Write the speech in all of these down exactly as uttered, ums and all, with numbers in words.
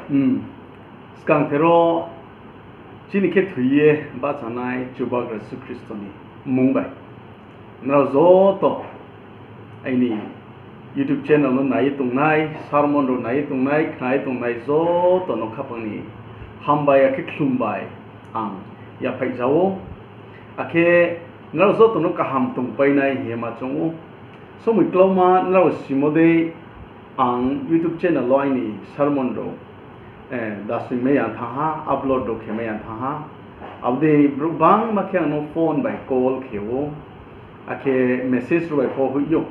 Hmm. Skangther wo chini khe thoi ye bahchanai Chubagra Jisu Khristo ni mmung bai nrao joto aini YouTube channel no nai ye tongnai, sermon rao nai ye tongnai, khna ye tongnai joto no khaphang ni hambai akhe khlum bai ang yaphaih za ou. Akhe nrao joto no kaham tongpai nai hing ye ma choung ou. Somoi klauma nrao simo dei ang YouTube channel wo aini sermon rao dasoi mai ya thanng ha, upload rao khe mai ya thanng ha. Abo dei brouh bangma khe ang no phone bai call khe ou, akhe message rao bai pho hoih ou.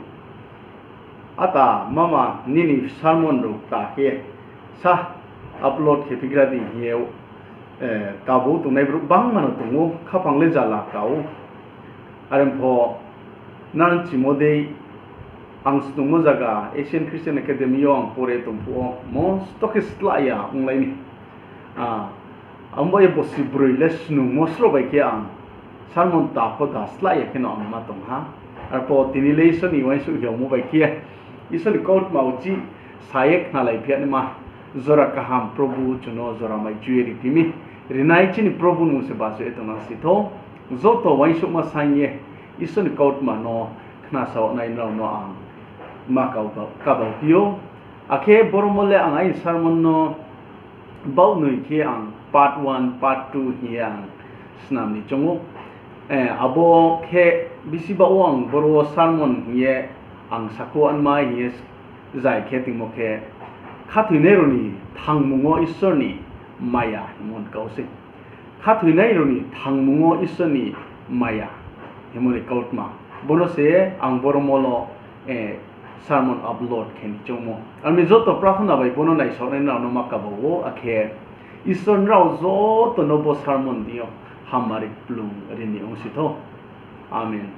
Ata mama, nini sermon rao ta khe sa upload khe phigra di hing ye, kabo tongnai brouh bangma no tong ou, khaphang le jala ka ou. Are pho nang chimo dei, ang snungmo zaga Asian Christian Academy yo ang pore tong phuh wo mosto khe slah ya onglai mi. Abo ye bosi broi le snungmo sroh bai khe ang sermon ta pho da slah ya kheno ang ma tong ha. Arpho tini le Isor ni uaingsouh hiaomo bai khe, Isor ni kautma uchih sa ye khnalai phi ya naima jora kaham Probhu chung no jora mai chu ye ri phi mi. Rinai chini Probhu ni mmung se bachu ye tongnang si thou. Joto uaingsouhma saing ye Isor ni kautma no khnasao nai nrao no ang ma kaba-, kabau phi ou. Akhe boro mo le ang aini sermon no baoh noi khe ang part one, part two hing ye ang snam ni choung ou. Abo khe bisi baoh wo ang boro wo sermon hing ye ang sakhouh anma hing ye zai khe tingmo khe, khathoinai rao ni thangmung wo Isor ni maya hingmo ni kau sei. Khathoinai rao ni thangmung wo Isor ni maya hingmo ni kautma. Bono se ang boro mo lo sermon upload khe ni choungmo. Armi joto prathona bai bono naisaonai nrao no ma kaba ou, akhe Isor nrao joto no bo sermon deing yo hamari kplung ri ni ong si thou. Amen.